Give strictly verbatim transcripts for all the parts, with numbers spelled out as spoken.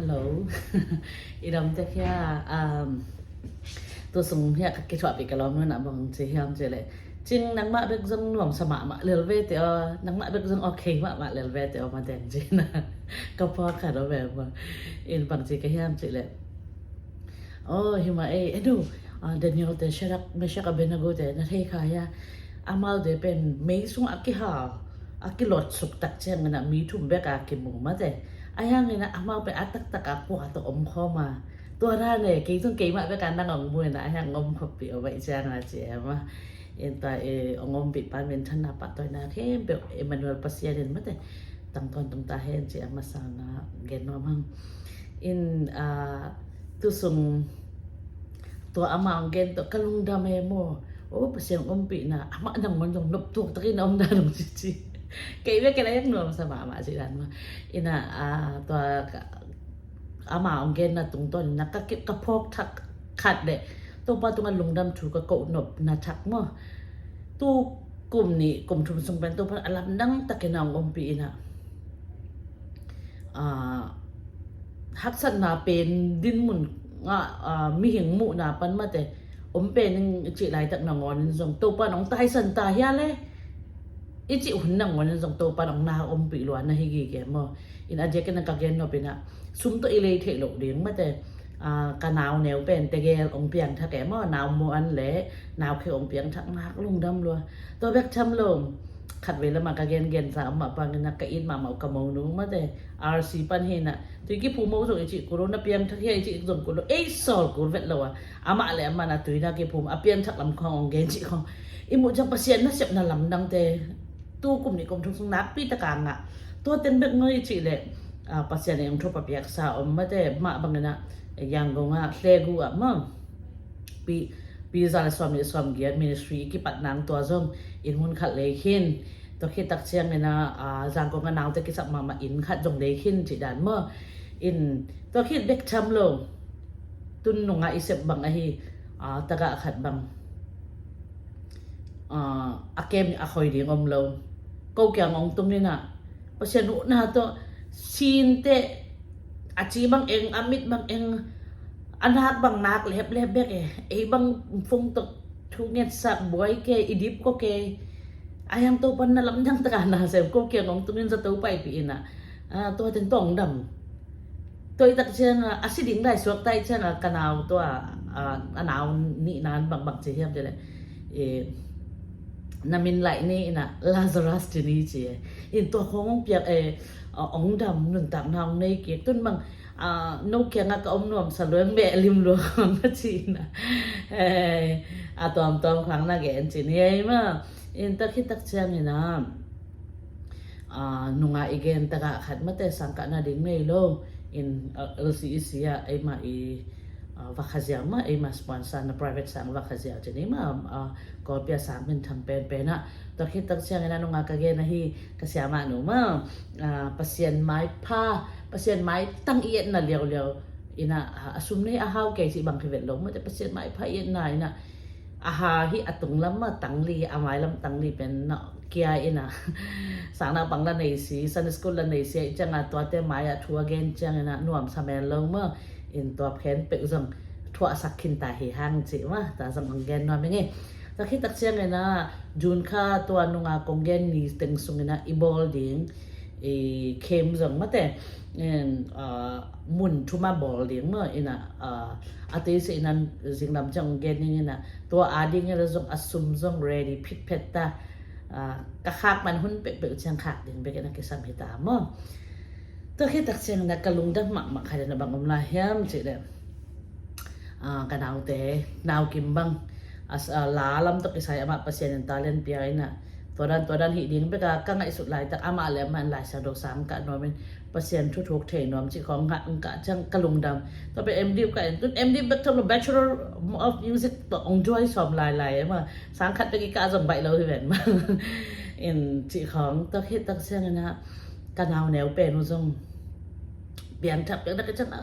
Hello. I dam tek hia, um, tu sung hia ka kithuahpih ka lawm nuna bang ci hiam ci le. Cing nangmah bek zong nuamsa mahmah lel ve te aw, nangmah bek zong okay mahmah lel ve te aw, ma deng ci na. Ka pua khat aw ve ma. In bang ci ka hiam ci le. Oh, hima ei, edu. Ah, Daniel te, Shadrach, Meshach, Abednego te, na thei kha hia. Amau te pen mei sung a kihal, a kilot suk tak ciang ina mi thum bek a kimu mate. A hiang ina amau pen a taktak a kua tawh om khawm a. Tua na ne, kei tung keimah bek a nang ong mu ina, a hiang om khop pi o bai ciang a ci ema. In tua e ong om pi pan min than na pa toi na khem pe Emmanuel Pasian in mate. Tang ton tung ta hen ci ema sa na gen nuam hang. In, ah, tu sung tua amah ong gen tua ka lungdam e maw. O Pasian ong ompihna amah nangawn zong noptuak takin a omna dong cici. Kei bek ken a yak nuamsa mahmah ci dan maw. Ina, ah, tua amah ong genna tungtawn ina ka phawk thak khat le Topa tunga lungdam thu ka koh nopna thak maw. Tu kum nih kum thum sung pen Topa a lamdang takin a ong ompih ina. Ah, haksatna pen dinmun ah, ah, mihing muhna pan mate om pen in i cih laitak nangawnin zong Topa nong taisan ta hia le i cih hun nangawnin zong Topa nong na ompih lua na hi gige maw. In a diakin a ka gen nop ina sum tawh i lei theih loh ding mate. Ah, ka nau neu pen tegel ong piangthak e maw, nau muan le nau khe ong piangthak nak lungdam lua. Tua bek tham lo khat vei lama ka gen gen sa amah pangina ka it mahmah ka monu mate. R C pan hi na tui kiphum mo zong i cih kul lo, na piangthak hia i cih zong kul lo, ei sawl kul vet lo a. Amah le amah na tui na kiphum a piangthak lam khawng ong gen cih khawng. I muh ciang Pasian nasepna lamdangte tu kum nih kum thum sung nakpi taka ngah. Tua teng bek ngoi i cih le, ah, Pasian eng thupa piaksa om mate mah bangina Yangon a hlegu ah maw. Pi, pi za le sawm nih sawm giat ministry i kipat nang tua zong inn mun khat lei khin. Tua khit tak ciangina, ah, Zangkong a naute kisap mahmah inn khat zong lei khin cih dan maw. In tua khit bek tham lo. Tun nunga i sep bang ahi, ah, tagah khat bang. Ah, a kem a khoi ding om lo. Ko kiang ong tung ina. Pasian uhna tawh sinte a ci bang eng, a mit bang eng, a nak bang nak leplep bek e. Ei bang fung tawh thu ngetsak buai ke, i dip ko ke. A hiang Topan na lamdang taka na sem ko kiang ong tungin zato paipih ina. Ah, tua ten tong dam. Tua i tak cianga a si ding dai suak tai cianga ka nau tua, ah, a nau nih nan bang bang ci hiam ci le. Eh, na min laih ni ina Lazarus ci ni ci e. In tua khong ong piak e, ah, ong dam nuntak na ong nei kik tun bang, ah, no kianga ka om nuamsa luang beh lim luang a ci ina. Eh, a tuamtuam khang na gen ci ni ei ma. In tak hi tak ciangina, ah, nunga i gen tagah khat mate sangkah na ding nei lo. In, ah, L C E C ah eima i, ah, va khaziau ma, eima sponsor na private sang va khaziau ci ni ma, ah, Kawlpi a sang minthang penpen ah. Tua khit tak ciangina nunga ka gen ahi ka siamah nu ma, ah, Pasian maipha, Pasian maitang i etna liauliau ina, ah, a sum nei a hau kei ci bang hi vet lo mate Pasian maipha i etna ina. A ha hi a tunglam ma tangli, a mailam tangli pen na kia ina. Sangna pang la nei si, Sunday school la nei si, i cianga tuate mai a thu a gen ciangina nuamsa men lo ma. In tua khen pek zong thuahsak khin ta hi hang ci ma, ta zong ong gen nuam ing e. Ta khit tak ciangina June kha tua nunga kong gen ni teng sungina i bawl ding i kem zong mate. In, ah, mun thuma bawl ding maw ina, ah, a tei se ina zinglam ciang gen ding ina tua a ding ina zong a sum zong ready phitphet ta, ah, ka khak man hun pekpek ciang khak ding bek ina kisam hi ta maw. Tua khit tak ciang ina ka lungdam mahmah khat ina bang om lai hiam ci le. Ah, ka naute, nau kim bang, as, ah, la lam tawh kisai amah Pasian in talent pia ina. Tua dan, tua dan hi ding beka ka ngaihsut laitak amah le amah in Lai Siangtho sang kah nuam in Pasian thuthuk thei nuam cih khawng ngah ang kah ciang ka lungdam. Tua pen M.Div kah in, tun M.Div bek tham lo Bachelor of Music tawh ong join sawm lailai ema. Sang khat bek i kah zong baih lo hi ven ma. In cih khawng, tua khit tak ciang ina ka nau neu pen uh zong piangthak piangthak ka ciang a,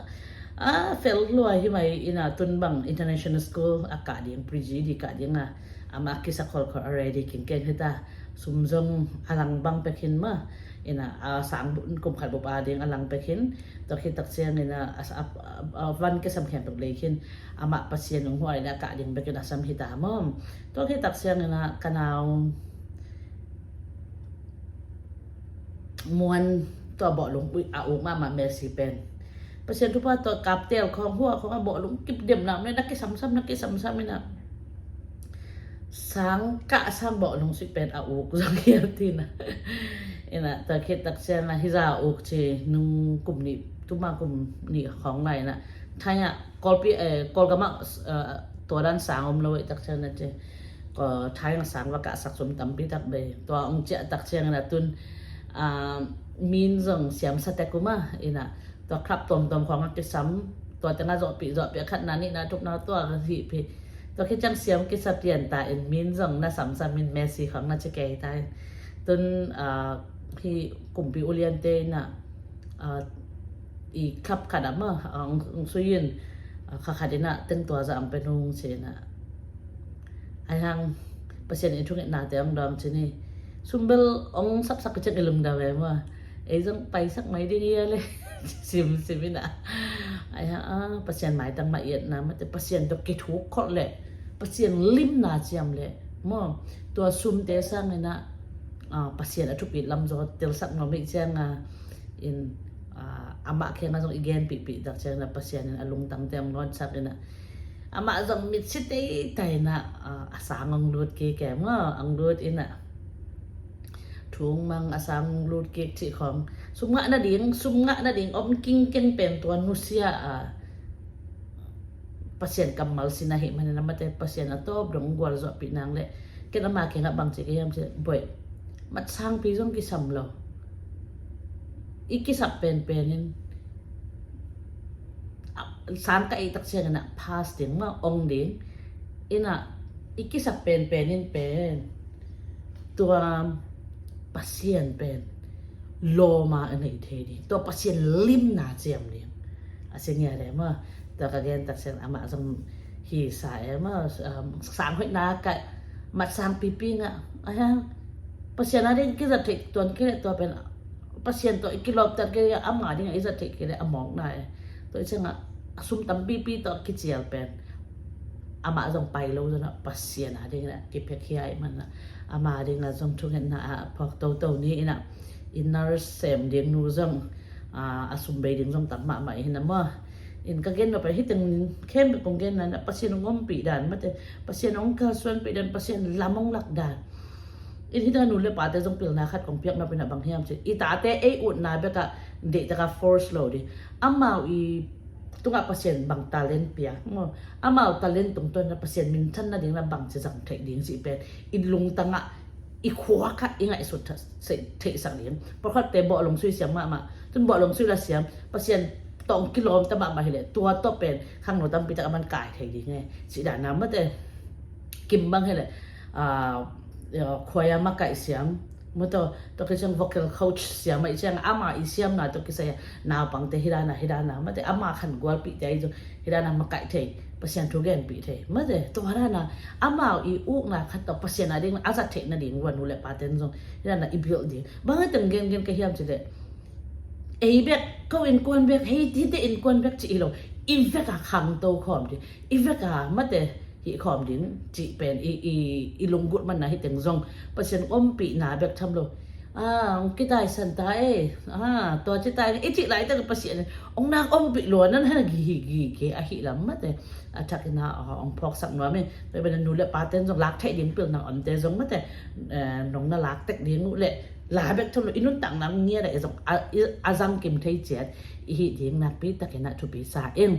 a fel lua hi mai ina tun bang international school a kah ding pre-G D kah ding a, amah a kisa kholkhol a ready kingkeng hi ta. Sum zong a lang bang pek hin ma. Ina a sang kum khat bup a ding a lang pek hin, tua khit tak ciangin a, a, a, a van kisam khempeuh lei khin, amah Pasian hong huai le a kah ding bekin a sam hi ta maw. Tua khit tak ciangin a ka nau Muan tua bawhlung a uk mahmah Mercy pen Pasian thupha tawh kaptel khawng hua khawng a bawhlung kip dem na, na kisamsam, na kisamsam ina sang kah sang bawhlung sik pen a uk zong hial tina. Ina tua khit tak ciang a hi za a uk ci nung kum nih, tuma kum nih khawng lai ina thai a Kawlpi, eh, Kawlgam ah, eh, tua dan sang om lo i tak ciang na ci. Ko thai a sang va kah sak sum tampi tak bei. Tua ong ciah tak ciang ina tun, ah, min zong siam sa tek uma ina tua club tuamtuam khawng a kisam, tua teng a zawhpih, zawhpih a khatna nihna thukna tua ka hih pih. Tua khit ciang siam kisa pian ta in min zong na samsam in Mercy khawng na ci kei ta in. Tun, ah, hi kumpi uliante ina, ah, i club khat ah maw, ah, ong, ong sui in, ah, kha khat ina teng tua za ang pen hong ci ina. Ai hang Pasian i thungetnate ong dawng ci ni. Sumbel ong sapsak ka ciang i lungdam e maw. Ei zong paisak mai ding ia le. Sim, sim ina. Ai hang, ah, Pasian maitang mah iatna mate Pasian tawh kithuk khol le Pasian limna ciam le maw. Tua sumte sang ina, ah, Pasian a thupit lam zaw telsak nuam ih ciang a in, ah, amah kheng a zong i genpihpih tak ciang ina Pasian in a lungtangte ong nawnsak ina amah zong mitsi tei ta ina, ah, a sang ong lut kik e maw, ong lut ina thung mang a sang lut kik cih khawng sum ngah nading, sum ngah nading om kingkeng pen tua nusia a Pasian kammal sin ahih manin a mate Pasian a tawp dong gualzawhpih nang le ken ama kiangah bang ci ka hiam ci boih, matsangpi zong kisam lo. I kisap penpen in, a, sang ka ei tak ciang ina pass ding maw, ong ding ina i kisap penpen in pen tua Pasian pen lawma a nei thei ding, tua Pasian limna ciam ding a si ngia le maw. Tua ka gen tak ciang amah zong hi sa e maw, um, sang hoihna ka matsang pipi ngah a hiang Pasian a ding kizat theih tuan kei le tua pen Pasian tawh i kilawmtat kei le ama ding a i zat theih kei le a mawkna e. Tua i ciang a sum tampipi tawh kicial pen amah zong pai lo zong a Pasian a ding a kiphek hi a i man a ama ding a zong thungetna a phawk toto ni ina i nurse sem ding nu zong, ah, a sum bei ding zong tam mahmah i hi na maw. In ka gen nop a hi teng khem kong gen na Pasian ong ompih dan mate Pasian ong kalsuanpih dan Pasian lam ong lak dan. In hi dan nu le pate zong pilna khat kong piak nop ina bang hiam ci i tate ei utna bek a deihtak a force lo ding. Amau i tungah Pasian bang talent pia maw, amau talent tungtawn na Pasian minthan nading na bang ci zang theih ding cih pen i lungtang ah i khuak ah i ngaihsut theihsak ding. Pawlkhatte bawhlung sui siam mahmah tun bawhlung sui la siam Pasian tawh kilawmta mahmah hi le tua tawh pen khangno tampi tak a man kai thei ding e. Cih dan na mate kim bang hi le, ah, khuai a makaih siam maw, tua, tua ka ciang vocal coach siam a i ciang ama i siamna tua kisai a naupangte hi dan a hi dan a mate ama khan gualpihte a i zong hi dan a makaih thei Pasian thu genpih thei mate tua dan a amau i ukna khat tawh Pasian a ding a zat theih nading ua nu le paten zong hi dan a i build ding. Bang a teng gengen ka hiam ci le ei bek ko innkuan bek hei hite innkuan bek ci hi lo i vek a khangto khawm ding i vek a mate hih khawm ding cih pen i, i, i lunggulh man na hi teng zong Pasian ompihna bek tham lo. Ah, ong kitaisan ta e. Ah, tua ci ta e i cih lai tak Pasian ong nak ompih lua nan hana gi hi gi ke a hih lam mate a thak ina, ah, ong phawksak nuam in tua pen nu le paten zong lak theih ding pilna omte zong mate, eh, nong na lak tek ding uh le la bek tham lo i nuntak nam ngia da i zong a, i, a zang kim thei ciat i hih ding nakpi tak ina thupi sa in.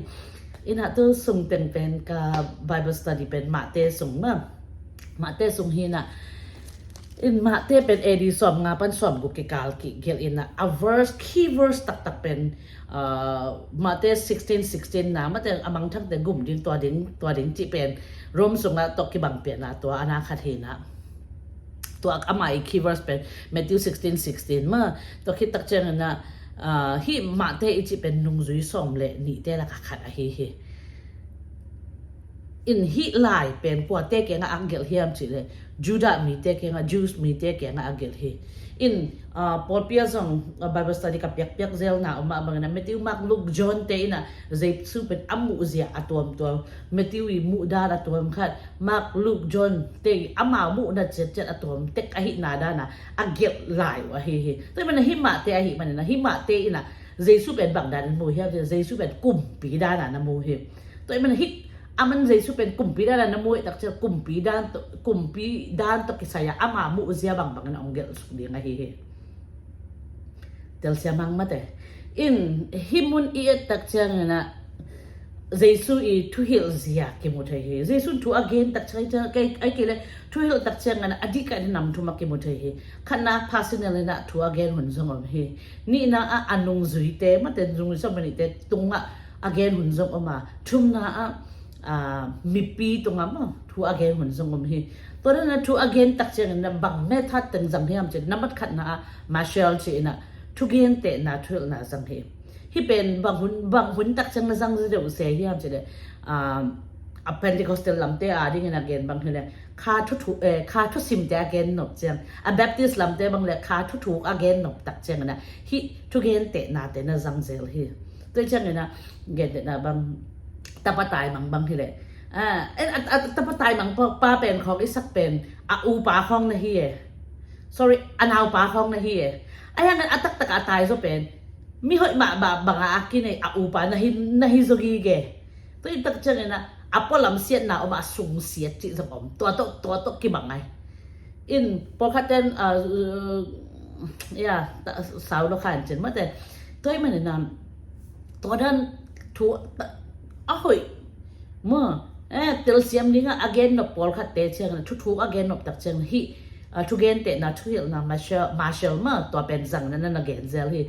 Ina tu sung teng pen ka Bible study pen Mate sung ma. Mate sung hi na. In Mate pen A D sawm nga pan sawm guk kikal kigel ina a verse, key verse taktak pen, uh, Mate sixteen sixteen na mate a mangthangte gum ding tua ding tua ding cih pen Rom sungah tawh kibang pian na tua ana khat hi na. Tua ama i key verse pen Matthew sixteen sixteen ma. Tua khit tak ciang ina, ah, hih Mate i cih pen nungzui sawm le nihte laka khat ahi hi. In hih lai pen kuate kiangah a gelh hiam cih leh Judah mite kiangah, Jews mite kiangah a gelh hi. In, ah, pawlpi ah zong, ah, Bible study ka piakpiak zelna om mah bangin ah Matthew, Mark, Luke, John te in ah Jesu pen a muhzia a tuamtuam, Matthew i muhdan a tuam khat, Mark, Luke, John te i amau muhna ciatciat a tuam tek ahihna dan ah a gelh lai uh ahi hi. Tua ahih manin ah hih mahte ahih manin ah hih mahte in ah Jesu pen bang dan in mu hiam cih leh Jesu pen kumpi dan ah na mu hi. Tua ahih manin ah hih aman Jesu pen kumpi dan ah na mu hi tak ciang kumpi dan tawh, kumpi dan tawh kisai ah ama muhzia bangbang in ah hong gelh suk ding ahi hi. Telsiam hang mate. In hih mun i et tak ciangin ah Jesu i thuhilh zia kimu thei hi. Jesu thu a gen tak ciang, ciang, kei, ai kei le thuhilh tak ciangin ah a dih kah in ah nam thum a kimu thei hi. Khatna personal in ah thu a gen hun zong om hi. Nihna ah a nungzuite, mate nungzui sawm le nihte tungah a gen hun zong om a. Thumna ah, ah, mipi tungah maw thu a gen hun zong om hi. Tua dan ah thu a gen tak ciangin ah bang method teng zang hiam cih leh, nambat khatna ah mashal ci in ah thugentehna, thuhilhna zang hi. Hih pen bang hun, bang hun tak ciang na zang deuh se hiam cih leh, ah, a Pentecostal lamte a dingin a gen bang hi leh, kha thu, thu, eh, kha thusimte a gen nop ciang, a Baptist lamte bang leh kha thuthuk a gen nop tak ciangin ah hih thugentehnate na zang zel hi. Tua ciangin ah gentehna bang, tapa taimang bang hi leh, ah, eh, a, a, tapa taimang pa, pa pen khawng i sak pen a upa khawng na hi e. Sorry, a naupa khawng na hi e. Ahi hangin a taktak a tai zaw pen mi hoih mah bang a kinei a upa na hi, na hi zaw gige. Tua i tak ciangin ah a pualam siatna om a, a sung siat cih zong om. Tua tawh, tua tawh kibang ai. In pawlkhat ten, ah, uh, ya, ta, sau lo khan cin mate. Tua ahih manin ah tua dan thu a hoih maw, eh, telsiam dingah a gen nop pawlkhatte ciangin ah thuthuk a gen nop tak ciangin ah hih, ah, thugentehna, thuhilhna, mashal, mashal maw, tua pen zang in ah na, na gen zel hi.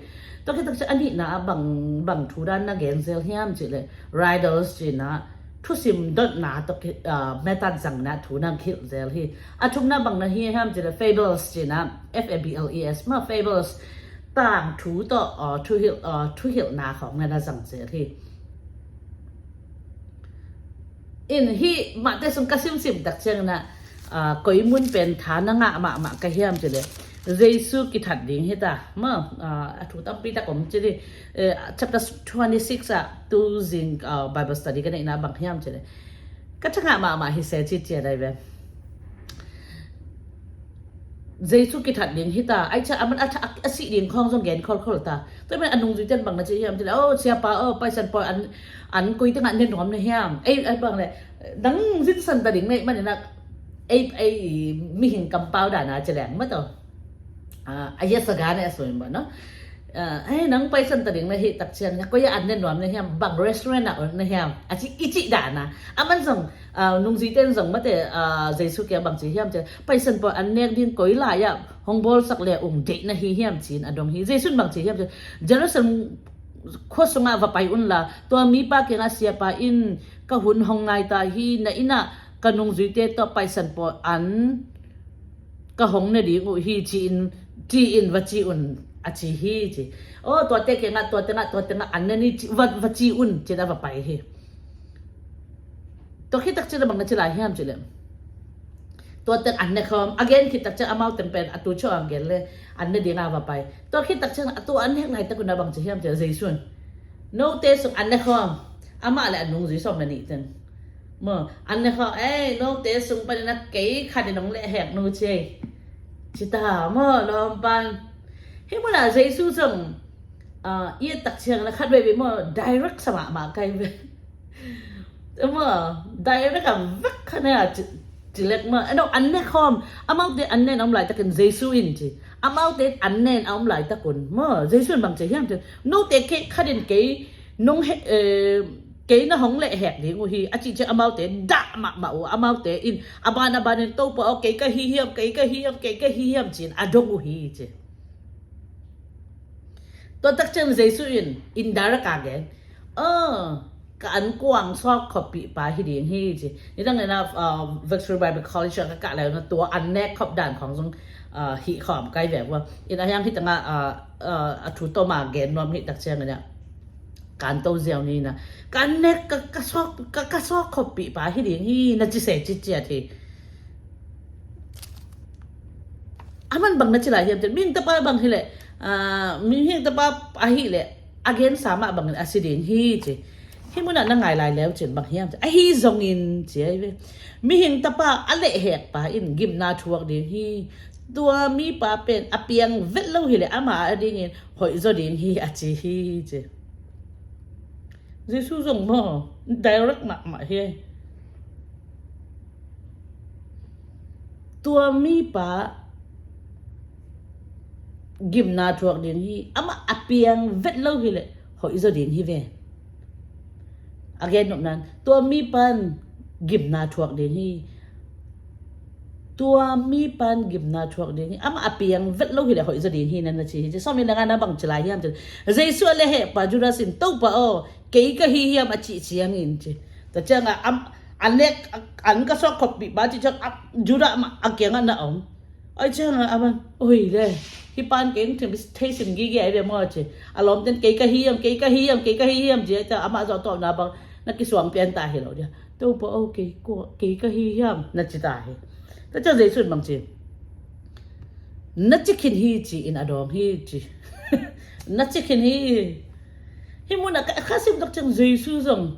Tua khit tak ciang a nihna ah bang, bang thu dan na gen zel hiam cih leh riddles ci in ah thusim dotna tawh ki, ah, method zang in ah thu na hilh zel hi. A thumna bang na hi hiam cih leh fables ci in ah, F A B L E S maw, fables, tangthu tawh, ah, thuhilh, ah, thuhilhna khawng na, na zang zel hi. In hih mahte sung ka simsim tak ciangin ah, ah, koi mun pen tha na ngah mahmah ka hiam cih leh Jesu kithat ding hi ta maw, ah, a thu tampi tak om ci hi. Eh, chapter twenty-six ah tu zing, ah, Bible study ka neihna bang hiam cih leh ka thangah mahmah hi se ci ciat ai ve. Jesu kithat ding hi ta, ai cia a man a, a, a sih ding khawng zong gen kholkhol ta. Tua man a nungzuite in bang na ci hiam cih leh, oh, siapa, oh, Paisan pawi an, an koi tengah ne nuam na hiam? Ei, ei bang leh, nang zinsan ta ding na hih manin ah, ei, ei, mihing kampau dan a ci leng maw tawh. Ah, a hiat saga ne a soi maw no. Ah, ei, nang Paisan ta ding na hih tak ciang, koi ah an ne nuam na hiam? Bang restaurant ah on na hiam? A ci, i cih dan a. A man zong, ah, nungzuite in zong mate, ah, Jesu kiang bang ci hiam cih leh, Paisan pawi an nek ding koi lai ah hong bawlsak le ung deih na hi hiam ci in a dong hi. Jesu in bang ci hiam cih leh, Jerusalem khua sungah va pai un la, tua mipa kiangah, siapa in ka hun hong nai ta hi, na inn ah ka nungzuite tawh Paisan pawi an ka hong ne ding uh hi ci in, ci in va ci un a ci hi ci. Oh, tuate kiangah, tua tengah, tua tengah an ne ni ci, va, va ci un ci in a va pai hi. Tua khit tak ciang bang na ci lai hiam cih leh, tua teng an ne khawm, a gen khit tak ciang amau teng pen a tu ciang a gen le an ne ding a va pai. Tua khit tak ciang a tu an nek laitak un a bang ci hiam cih leh Jesu in, note sung an ne khawm, amah le a nungzui sawm le nih teng maw, an ne khawm, ei, note sung panin ah kei khat in hong lehhek nu ci ei, ci ta maw, lawm pan. Hih mun ah Jesu zong, ah, i et tak ciang na khat veve maw, direct sa mahmah ka hi ve. Maw, direct a vek kha ne a ci, ci lek maw. Eno, an ne khawm, amaute an ne na om laitakin Jesu in ci. Amaute an ne na om laitak un maw, Jesu in bang ci hiam cih leh, note kei khat in kei nong he, eh, kei na hong lehhek ding uh hi a cih ciang amaute dah mahmah uh, amaute in a ban a ban in, Topa aw, kei ka hi hiam, kei ka hi hiam, kei ka hi hiam ci in a dong uh hi ci. Tua tak ciang Jesu in indirect a gen, oh, ka ankuang sawk khop pihpa hi ding hi ci. Nidang in ah, ah, Victory Bible College ah ka kah lai un ah tua an nek khop dan khawng zong, ah, hih khawm ka hi ve ua. In a hiang hih tengah, ah, ah, a thu tawm a gen nuam hih tak ciangin ah, Kan to ziau ni na. Kan nek ka, ka sawk, ka, ka sawk khop pih pa hi ding hi na ci se ciciat hi. Aman bang na ci lai hiam cin, mihing tapa bang hi leh, ah, mihing tapa ahi leh a gensa mah bangin a si ding hi ci. Hih munah na ngai lai leu cin bang hiam cin, ahi zongin ci ahi ve. Mihing tapa a lehhek pa in gimna thuak ding hi. Tua mipa pen a piang vet lo hi leh ama a dingin hoih zaw ding hi a ci hi ci. Jesu zong maw, direct mahmah hi. Tua mipa gimna thuak ding hi, amah a piang vet lo hi leh hoih zaw ding hi ve. A gen nopnan, tua mipan gimna thuak ding hi. Tua mipan gimna thuak ding hi, amah a piang vet lo hi leh hoih zaw ding hi na na ci hi ci. Sawm nih le nga na bang ci lai hiam cin, Jesu a lehhek pa Judas in, Topa aw, kei ka hi hiam a cih ciangin ci. Tua ciangah a, a nek, a, an ka sawk khop pih pa cih ciang, a, Judas mah a kiangah na om. Ai ciangah aman, oi le, hih pan kei hong thei sim gige ai ve maw ci. A lawmten kei ka hi hiam, kei ka hi hiam, kei ka hi hiam ci ai ciang amah zawh tawpna bang na kisuang pian ta hi lo dia. Topa aw, kei, kei ka hi hiam na ci ta hi. Tua ciang Jesu in bang ci, na ci khin hi ci in a dawng hi ci. Na ci khin hi. Hih munah ka, ka sim tak ciang Jesu zong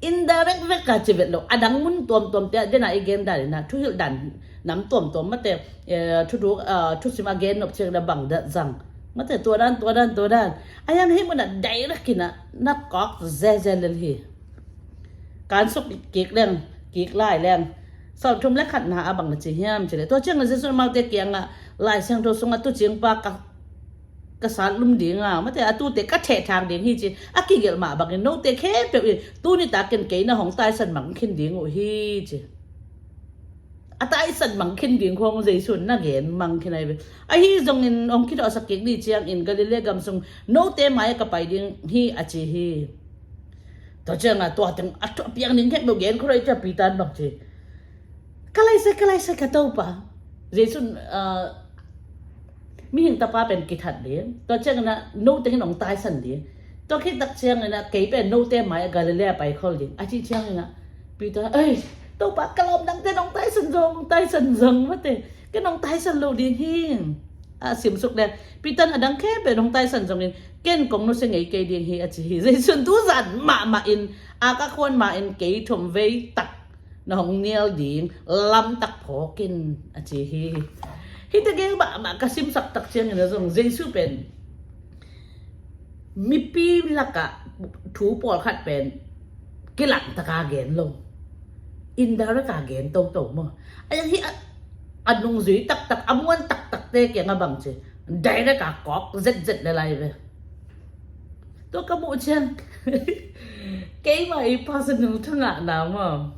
indirect vek ka ci vet lo. A dang mun tuamtuam te a dena i gen dan ina, thuhilh dan nam tuamtuam mate, eh, thudu, ah, thusim a gen nop ciang na bang dah zang mate, tua dan, tua dan, tua dan. A yang hih munah direct ina na kawk zeze lel hi. Kan suk kik leng, kik lai leng. Sawm thum le khatna a bang na ci hiam ci le, tua ciangin Jesu in amaute kiangah, Lai Siangtho sungah tuucing pa ka, ka sat lum dinga, mate a tuute ka thehthang ding hi ci. A kigelh mah bangin note khempeuh in tuni takin kei na hong taisan mang khin ding uh hi ci. A taisan mang khin ding khong Jesu in na gen mang khin ai ve. Ahi zongin hong kithawhsak kik ni ciangin Galilee gam sung note mai-ah ka pai ding hi a ci hi. Tua ciangah tua teng a thu a piang ding khempeuh gen khawh lo i cia Peter in bang ci, ka laisai, ka laisai ka Topa. Jesu in, ah, mihing tapa pen kithat ding. Tua ciangin ah no tengin hong taisan ding. Tua khit tak ciangin ah kei pen note mai-ah Galilee pai khol ding a cih ciangin ah Peter, ei, Topa, ka lawm dangte nong taisan zong, taisan zong mate, ken nong taisan lo ding hi. A simsuk le, Peter in a dang khempeuh nong taisan zongin ken kong nusia ngei kei ding hi a ci hi. Jesu in tuzan mahmah in, a ka khuan mah in kei thumvei tak na hong nial ding lamtak phawk in a ci hi. Hihte gel mahmah ka simsak tak ciangin a zong Jesu pen mipi lakah thu pawlkhat pen kilangtaka gen lo, indirect a gen toto maw. A hi a, a nungzui taktak, a muan taktakte kiangah bang ci, direct a kawk zetzet le lai ve. Tua ka muh ciang keimah i personal thungahna maw,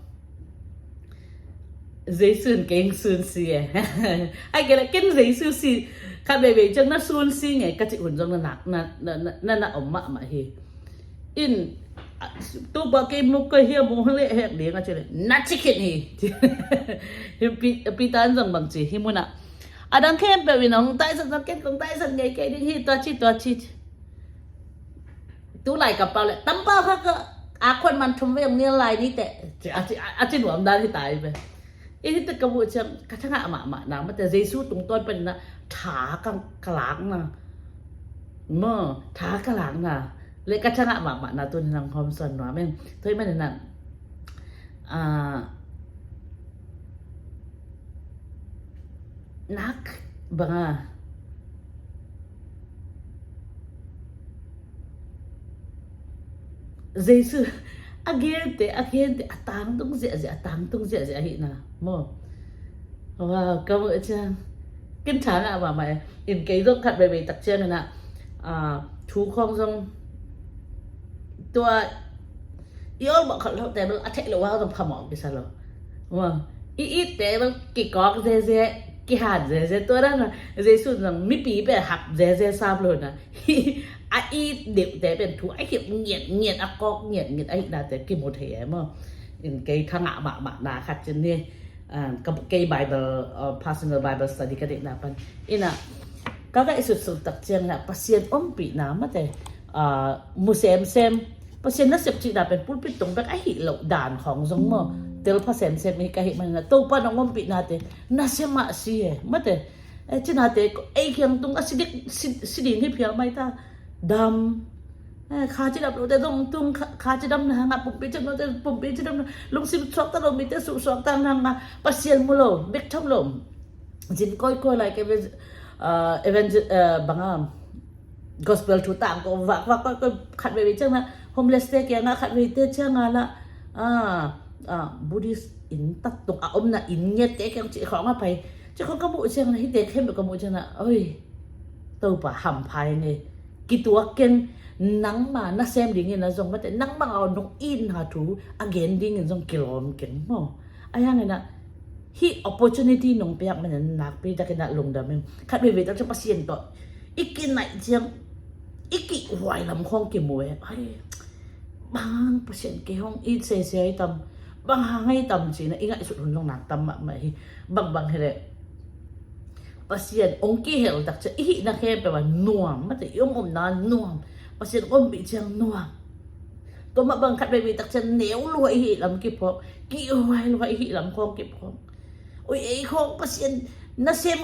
Jesu in kei hong sunsi e. Ai kei le ken Jesu si khat veivei ciang na sunsi ngei ka cih hun zong na nak, na, na, na, na, na om mahmah hi. In, a, Topa, kei muk ka hiam, hong lehhek ding a ci le, na ci khin hi. Hi Pi-, Peter in zong bang ci, hih munah a dang khempeuh in hong taisan zong ken kong taisan ngei kei ding hi, tua ci, tua ci. Tu lai ka pau le, tampau kha ka a khuan man thumvei hong nial lai ni teh, ci, a ci, a ci nuam dan hi ta hi ve. I hih teh ka muh ciang ka thangah mahmahna, mate Jesu tungtawn panin ah tha ka, ka lakna, maw, tha ka lakna le ka thangah mahmahna tuni nang hawmsawn nuam ing. Tua ahih manin ah, ah, nak banga Jesu a gente, a gente a tangtung ziahziah, a tangtung ziahziah ahihna maw. Wow, ka muh ciang ken tha ngah mahmah e. In kei zong khat veivei tak ciangin ah, ah, thu khawng zong tua i awlmawh kholh lote bel a theih loh uh zong phamawh kisa lo. Maw, i itte bel kikawk zeze, kihan zeze, tua dan a Jesu in zong mipi pen hap zeze sam lo na. A it deuhte pen thu a hilh ngiatngiat, a kawk ngiatngiat ahihnate kimu thei e maw. In kei thangah mahmahna khat cin hi. Ah, ka, kei Bible, ah, personal Bible study ka deihna pan. Inah, ka ngaihsutsut tak ciangin ah Pasian ompihna mate, ah, mu semsem. Pasian nasep cihna pen pulpit tung bek ahi lo dan khawng zong maw, telpha semsem hi ka hih manin ah Topa nong ompihnate nasem ah si e, mate. Eh, cinate ei kiang tung a si dik, si, si ding hi phial mai ta. Dam. Eh, kha cidam lote zong tung, kha, kha cidamna hangah, pumpi cidam lote pumpi cidamna, lungsim suakta lo mite suh suakta hangah Pasian mu lo, bek tham lo. Zin kawikawi lai ke, ah, evangel-, ah, banga gospel thu tangko vakvak kawikawi, khatveivei ciangah homeless te kiangah, khatveite ciangah lah, ah, ah, Buddhist inn tak tung a omna inn ngiatte kiang cih khawng a pai. Cih khawng ka muh ciangah, hihte khempeuh ka muh ciangah, oi, Topa hampha ing e. Kituak keng, nangma nasem dingin ah zong, mate, nangma a nong itna thu a gen dingin zong kilawm keng maw. Ahi hangin ah hih opportunity nong piak manin nakpi takin ah lungdam ing. Khatveivei tak ciang Pasian tawh i kinaih ciang i kihhuai lam khawng kimu e. Ai, bang Pasian kei hong it sese ahi tam, bang hang ahi tam ci-in ah i ngaihsut hun zong nak tam mahmah hi. Bangbang hi leh Pasian hong kihel tak ciang i hihna khempeuh ah nuam, mate, i om omna nuam. Pasian hong ompih ciang nuam. Tua mah bang khatveivei tak ciang neu lua i hih lam kiphawk, kihhuai lua i hih lam khawng kiphawk. Ui, ei khawng Pasian nasem,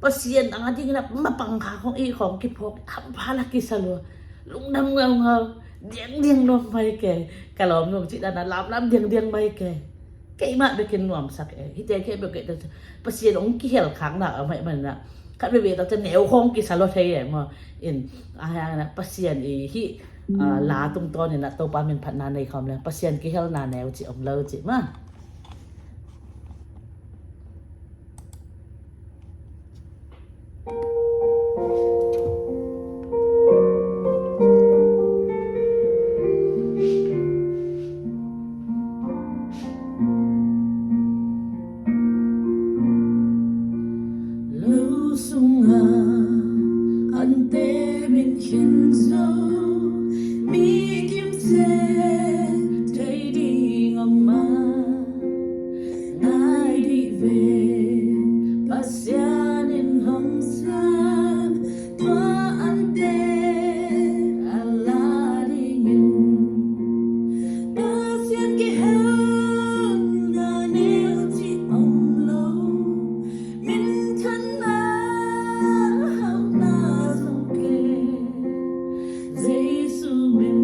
Pasian a dingin ah mapang kha khawng i hih khawng kiphawk, hampha lah kisa lua. Lungdam ngaungau, diangdiang nuam mai kei. Ka lawm nuam cih dan ah lamlam diangdiang mai kei. Keimah bekin nuamsak e. Hihte khempeuh kei ta, Pasian hong kihel khakna a om ahih manin ah khatveivei tak ciang neu khawng kisa lua thei e maw. In, ahi hangin ah Pasian i hih, ah, la tungtawnin ah Topa min phatna nei khawm leng, Pasian kihelna neu cih om lo cih maw. Lo sungah ante min khin zo, mi kimseh thei ding om mah. Ngai dih ve, Pasian in hong sang tua ante a la dingin. Pasian kihelna neu cih om lo, minthanna hauhna zong kei, Jesu min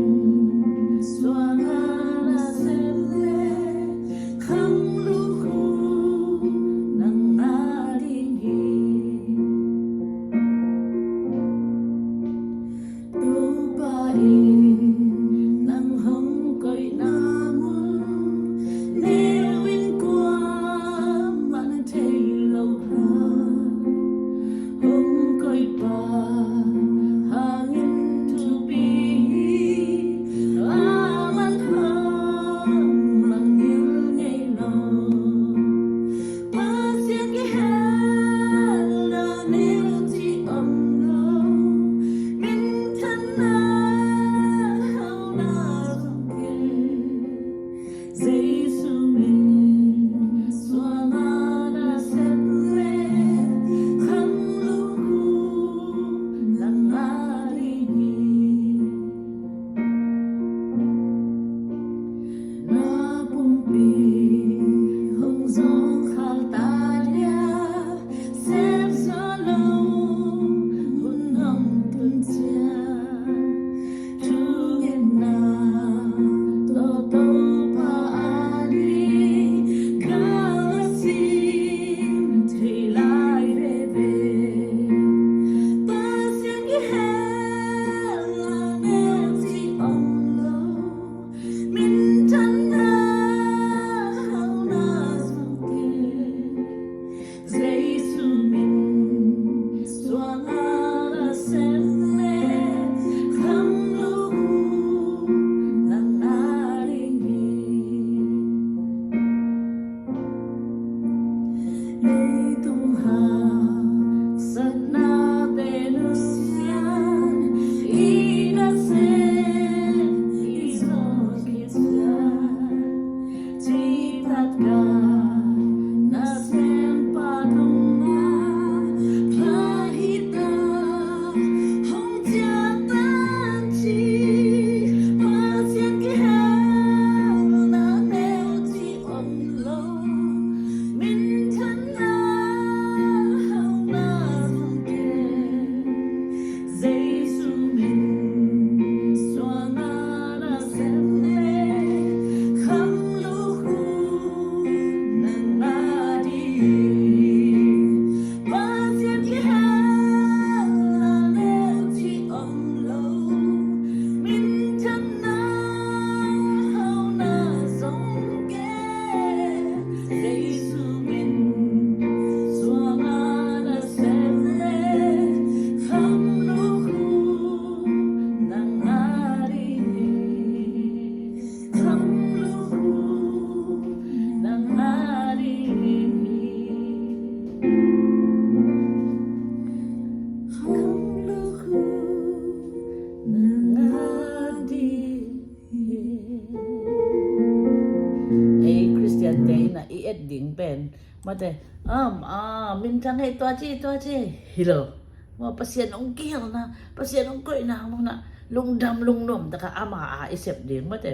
ding pen, mate, um, ah, minthang hei tua ci, tua ci, hi lo. Maw, Pasian hong kihelna, Pasian hong koihna munah lungdam lungnuam taka ama a i sep ding, mate.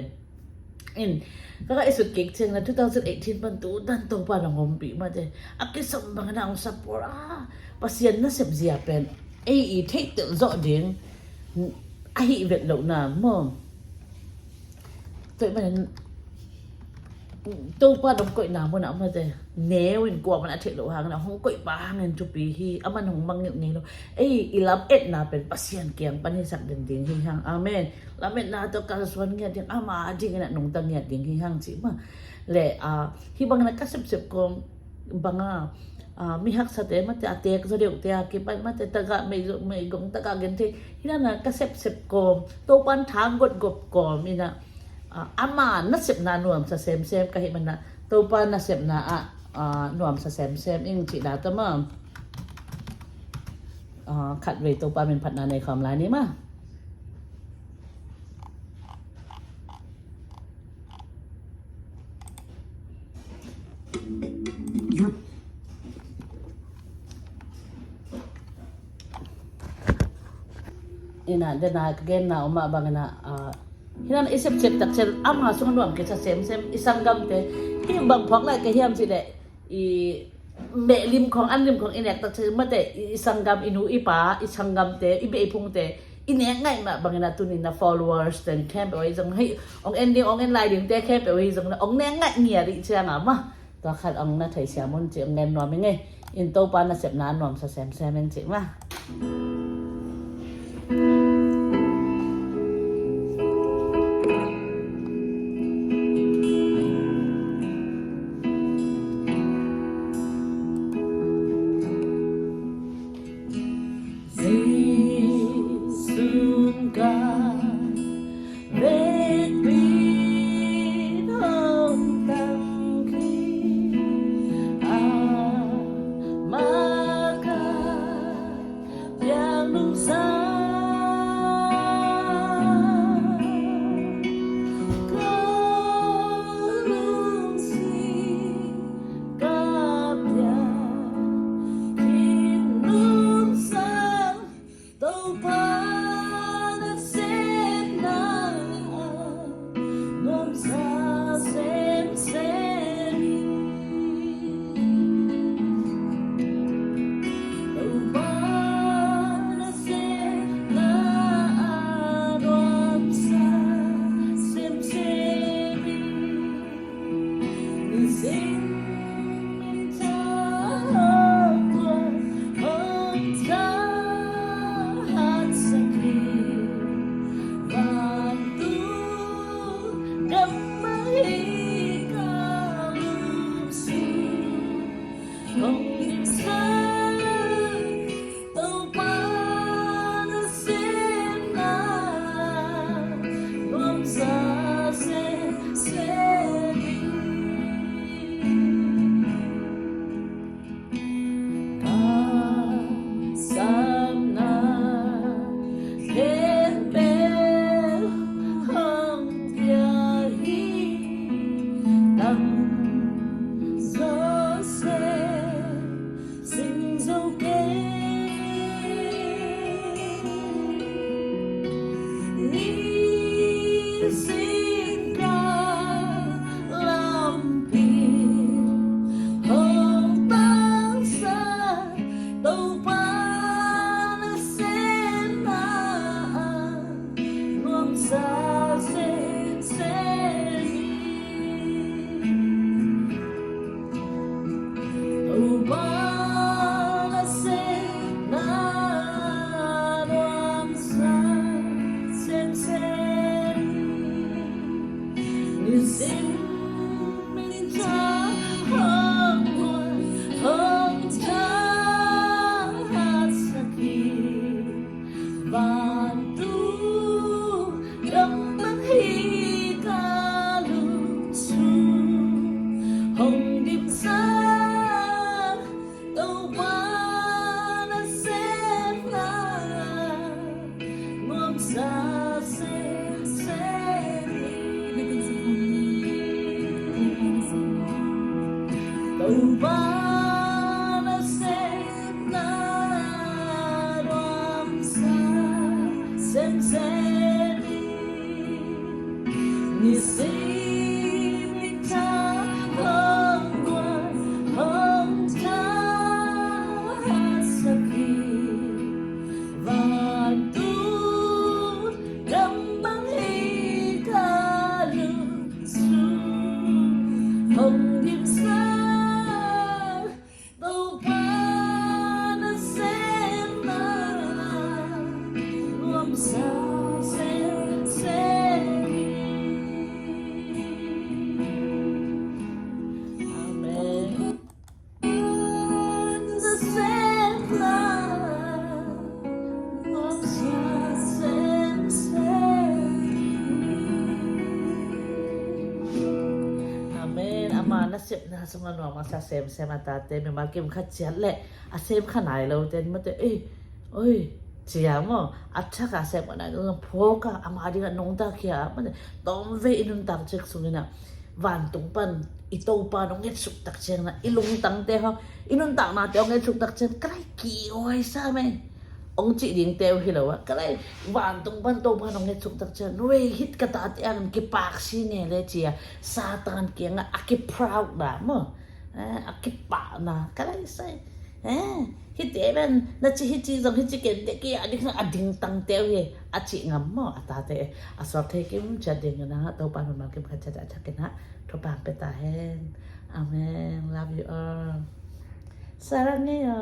In, ka ka i sut kik ciangin two thousand eighteen pan tu dan Topa nong ompih, mate. A kisam bangin a hong support a, Pasian nasep zia pen ei i theihtelh zawh ding ahi vet lohna maw. Tua ahih manin Topa nong koihna munah, mate, neu in kuaman a theih loh hangin a hong koihpa hangin thupi hi. Aman hong mangngilh ngei lo. Ei i lametna pen Pasian kiang pan hisak den ding hi hang. Amen. Lametna tawh kalsuan ngiat ding, ama dingin a nungta ngiat ding hi hang, ci mah. Le, ah, hih bangin a ka sepsep kawm banga, ah, mi haksate, mate, a teek zaw deuhte a kipan, mate, tagah meigong, meigong tagah genthei hi nana ka sepsep kawm, Topan thang gotgop kawm ina, ah, ama nasepna nuamsa semsem ka hih mana, Topa nasepna ah, ah, nuamsa semsem ing, cih data ma. Ah, khatvei Topa min phatna nei khawm lai ni ma. Ina, dena ka genna om ah bangin a, ah, hi nana i sepsep tak ciang ama sung nuam kisa semsem, i sanggamte, hih bang phuak lai ka hiam cih leh, i meh lim khawng, an lim khawng i nek tak ciang, mate, i, i sanggam, i nu, i pa, i sanggamte, i beh, i phungte i nek ngaih mah bangin a tuni na followers ten khempeuh ahi zong, hei, ong en ding, ong en lai dingte khempeuh ahi zong na ong nek ngaih ngiat i ciang a mah. Tua khat ong na theisiam un ci ong ngen nuam i ngei. In Topa nasepna nuamsa semsem in ci mah. Nisim nikhat hong guan hong thasak hi. Vantung gam bang hi ka lungsim hong dimsak. Topa na semna nuamsa semsem hi. Amen. Na semna nuamsa semsem hi. Amen. Ama nasepna sungah nuamsa semsem a tate, mimal kim khat ciat leh a sem kha nai lo ten mate, ei, oi, cia maw, a thak a sem kha nai lo, phawk a, ama dingah nungta khia, mate, tawmvei i nuntak ciang sungin ah, vantung pan i Topa nong ngetsuk tak ciangin ah, i lungtangte hong, i nuntaknate hong ngetsuk tak ciang, ka lai kihuai sa me. Hong cih dingte uh hi lo ah, ka lai vantung pan Topa nong ngetsuk tak ciang, nuai hit ka tate ang kipak si ne le cia, Satan kiangah a kiproud na maw, eh, a kipahna, ka lai sai. Eh, hite pen na ci hi ci zong hi ci kente ki a ding a dingtangte uh hi a cih ngam maw a tate. A suak thei kim ciat dingin ah Topa mimal kim khat ciat a thakin ah thupha pia ta hen. Amen. Love you all. Sarang nge yo.